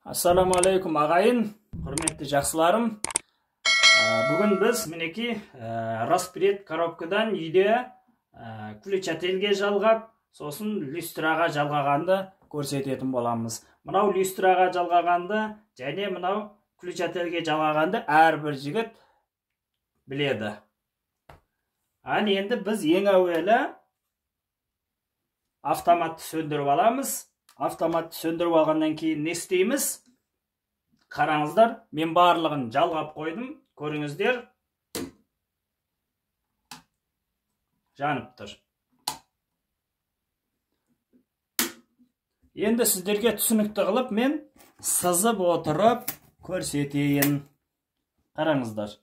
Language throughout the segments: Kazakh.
Ассаламу алейкум ағайын, құрметті жақсыларым. Бүгін біз мінекей распред коробкадан үйде включательге жалғап, сосын люстраға жалғағанды көрсететін боламыз. Мынау люстраға жалғағанды және мынау включательге жалғағанды әрбір жігіт біледі. Ал енді біз ең әуелі автоматты сөндіріп аламыз. Автоматты сөндіріп алғаннан кейін не істейміз? Қараңыздар, мен барлығын жалғап қойдым. Көріңіздер, жанып тұр. Енді сіздерге түсінікті қылып мен сызып отырып көрсетейін. Қараңыздар.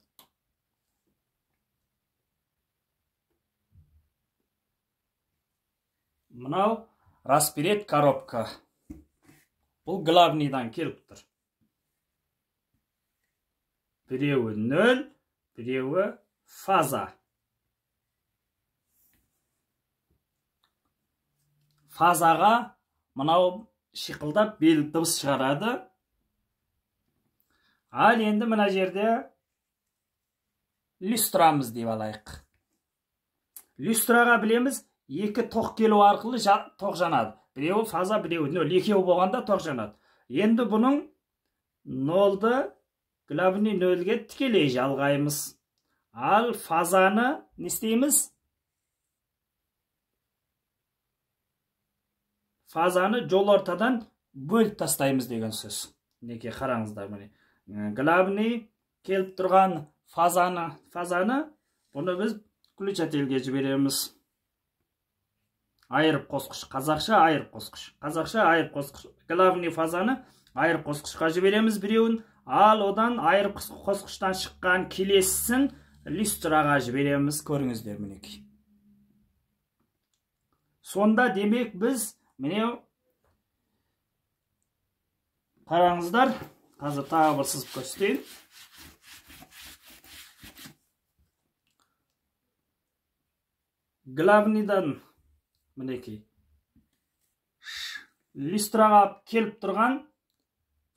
Мынау распред коробка. Бұл главныйдан келіп тұр. Біреуі 0, біреуі фаза. Фазаға мынау шиқылдап бел дыбыс шығарады. Ал енді мына жерде люстрамыз деп алайық. Люстраға білеміз, екі тоқ келу арқылы тоқ жанады. Біреуі фаза, біреуі 0. Екеуі болғанда тоқ жанады. Енді бұның 0-ды главный 0-ге тікелей жалғаймыз. Ал фазаны не істейміз? Фазаны жол ортадан бөліп тастаймыз деген сөз. Мінекей қараңыздар, міне. Главный келіп тұрған фазаны бұны біз включательге жібереміз. Айырып қосқыш, қазақша айырып қосқыш, қазақша айырып қосқыш. Главный фазаны айырып қосқышқа жібереміз біреуін, ал одан айырып қосқыштан шыққан келесісін люстраға жібереміз. Көріңіздер мінекей. Сонда демек біз міне қараңыздар, қазір тағы бір сызып көрсетейін. Главныйдан мінекей люстраға келіп тұрған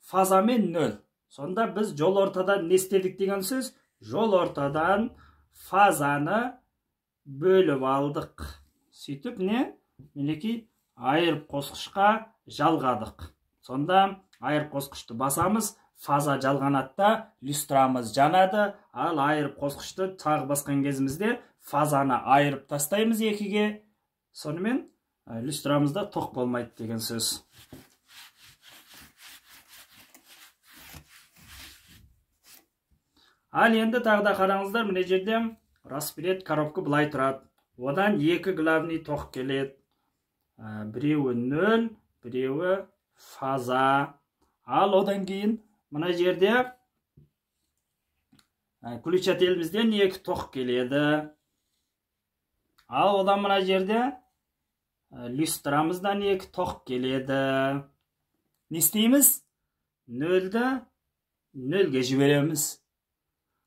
фазамен 0. Сонда біз жол ортадан не істедік деген сөз? Жол ортадан фазаны бөліп алдық. Сөйтіп не? Мінекей айырып қосқышқа жалғадық. Сонда айырып қосқышты басамыз, фаза жалғанады да люстрамыз жанады. Ал айырып қосқышты тағы басқан кезімізде фазаны айырып тастаймыз екіге. Сонымен люстрамызда тоқ болмайды деген сөз. Ал енді тағы да қараңыздар, мына жерде распред коробка былай тұрады. Одан екі главный тоқ келеді. Біреуі 0, біреуі фаза. Ал одан кейін мына жерде включателімізден екі тоқ келеді. Ал одан мына жерде люстрамыздан екі тоқ келеді. Не істейміз? 0-ді 0-ге жібереміз.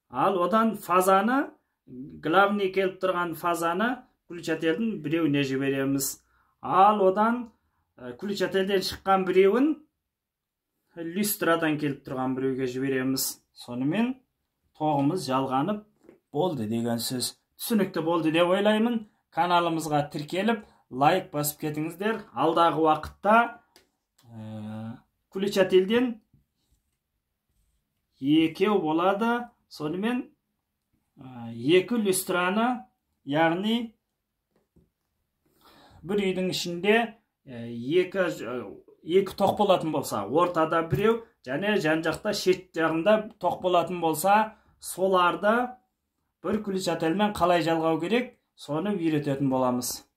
Ал одан фазаны, главный келіп тұрған фазаны включательдің біреуіне жібереміз. Ал одан включательден шыққан біреуін люстрадан келіп тұрған біреуге жібереміз. Сонымен тоғымыз жалғанып болды деген сөз. Түсінікті болды деп ойлаймын. Каналымызға тіркеліп, лайк басып кетіңіздер. Алдағы уақытта включательден екеу болады. Сонымен екі люстраны, яғни бір үйдің ішінде екі тоқ болатын болса, ортада біреу және жан жақта шет жағында тоқ болатын болса, соларды бір включательмен қалай жалғау керек, соны үйрететін боламыз.